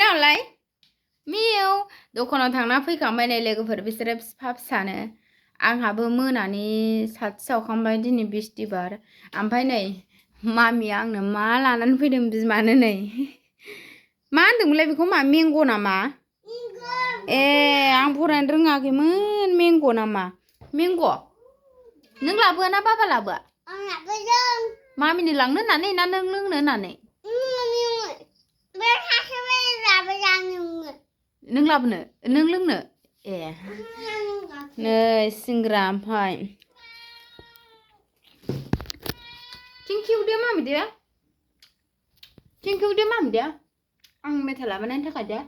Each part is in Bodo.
मियावलाय मियाव दखानाव थांना फैखांबाय नै लोगोफोर बिसोरो फिफा फिसानो आंहाबो मोनानि 7 सावखांबाय दिनै बिस्थिबार ओमफ्राय नै मामिया आंनो मा लानानै फैदों बिमानो नै मा होनदोंमोनलाय बेखौ मा मेंग' नामा ए आं फरायनो रोङाखैमोन मेंग' नामा मेंग' नों लाबोआ ना बाबा लाबोआ आं लाबोदों मामिनो लांनो होननानै ना नों लोंनो होननानै नों लाबोनो नों लोंनो ए नै सिंग्रा ओमफ्राय थेंक इउ दे मामि दे थेंक इउ दे मामि दे आं मेथाइ लाबोनायनि थाखाय दे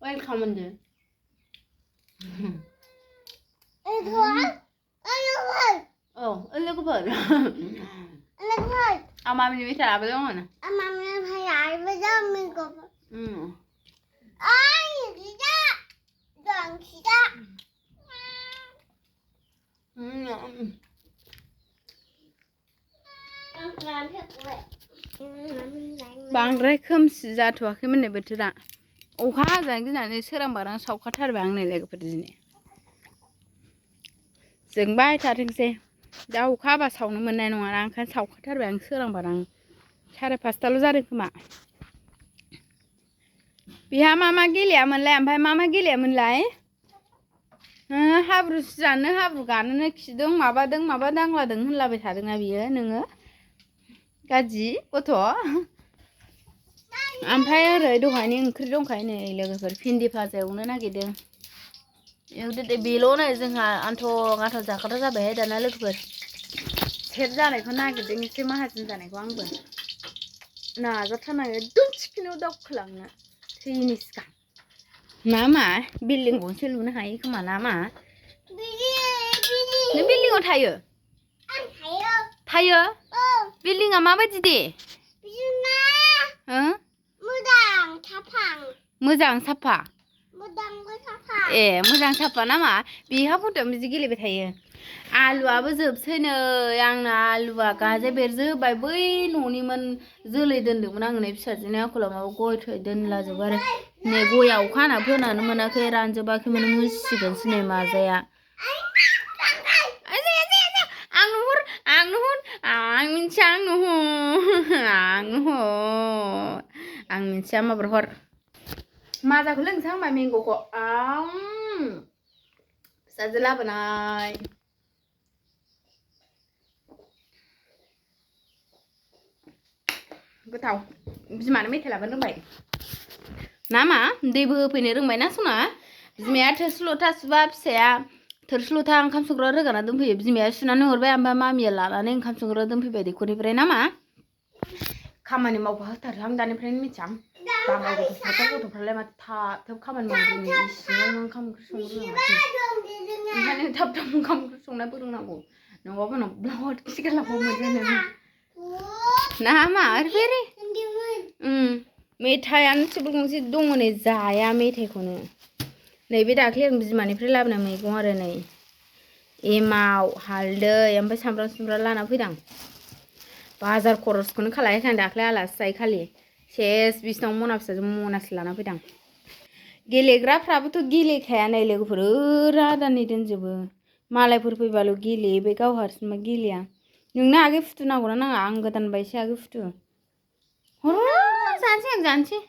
वेलकाम होनदो औ लोगोफोर आं मामिनि मेथाइ लाबोदों आं मामिनि मेथाइ लाबोदों मेंग'फोर बांद्राय खोमसि जाथ'वाखैमोन नै बोथोरा अखा हाजानो गिनानै सोरां बारां सावखाथारबाय आं नै लोगोफोर दिनै जोंबाय थाथोंसै दा अखा हाबा सावनो मोननाय नङाना ओंखायनो सावखाथारबाय आं सोरां बारां 5:30 जादों खोमा बिहा मा गेलेयामोनलाय ओमफ्राय मा गेलेयामोनलाय हाब्रु जानो हाब्रु गानोनो खिदों माबादों माबा दांलादों होनलाबाय थादोंना बियो नोङो गाज्रि गथ' ओमफ्राय ओरै दहायनि ओंख्रि दंखायो नै लोगोफोर भिन्दि भाजा एवनो नागिरदों एवदो दे बेल' नै जोंहा आन्थ' जाखाथाव जाबायहाय दाना लोगोफोर सेट जानायखौ नागिरदों एसे माहाजोन जानायखौ आंबो नाजाथारनांगौ एकदम थिखिनियाव दावखोलांनो थैनि सिगां ना मा बिल्डिं गंसे लुनो हायो खोमा ना मा नों बिल्डिंआव थायो थायो बिल्डिंआ माबायदि दे मोजां साफा ए मोजां साफा नामा बिहा फट'आव बिदि गेलेबाय थायो आलुआबो जोबसै नै आंना आलुआ गाजे बेरजोब्बाय बै न'निमोन जोलै दोन्दोंमोन आं नै फिसाजोनि आखलाव माबा गय थय दोनलाजोबो आरो नै गया अखा हाना फोनानो मोनाखै रानजोबाखैमोन मुसिगोनसो नै माजाया आं मिथिया आं मिथिया माबार हर माजाखौ लोंसै आंबा मेंग'खौ फिसाजो लाबोनाय गोथाव बिमानो मेथाइ लाबोनो रोंबाय ना मा दैबो होफैनो रोंबाय ना सना बिमाया थोरसि लथा सुबा फिसाया थोरसि लथा ओंखाम संग्रा रोगाना दोनफैयो बिमाया सुनानै हरबाय ओमफ्राय मामिया लानानै ओंखाम संग्रा दोनफैबाय दैखरनिफ्राय ना मा खामानि मावबा होथारो आं दानिफ्रायनो मिथिया बांगाल गथ'फ्रालाय माथो थाब थाब खामानि मावनो रोङो इसिङावनो ओंखाम ओंख्रि संनो रोङो ओंखायनो थाब थाब ओंखाम ओंख्रि संना फोरोंनांगौ नङाबा उनाव ब्लाउद खिगारलांबा मोनजानाय नङा ना मा ओरै मेथाइआनो टेबोल गंसे दङ नै जाया मेथाइखौनो नैबे दाख्लै आं बिमानिफ्राय लाबोनाय मैगं आरो नै एमाव हालदै ओमफ्राय सामब्राम सुमब्राम लाना फैदां बाजार खरसखौनो खालायाखै आं दाख्लै आलासि जायो खालि सेस बिसिनाव मना फिसाजों मनासे लाना फैदां गेलेग्राफ्राबोथ' गेलेखाया नै लोगोफोर आदानि दोनजोबो मालायफोर फैबाल' गेलेयो बे गाव हारसिंबा गेलेया नोंनो आगै फुथु नांगौना नाङा आं गोदान बायसै आगै फुथु हर जानोसै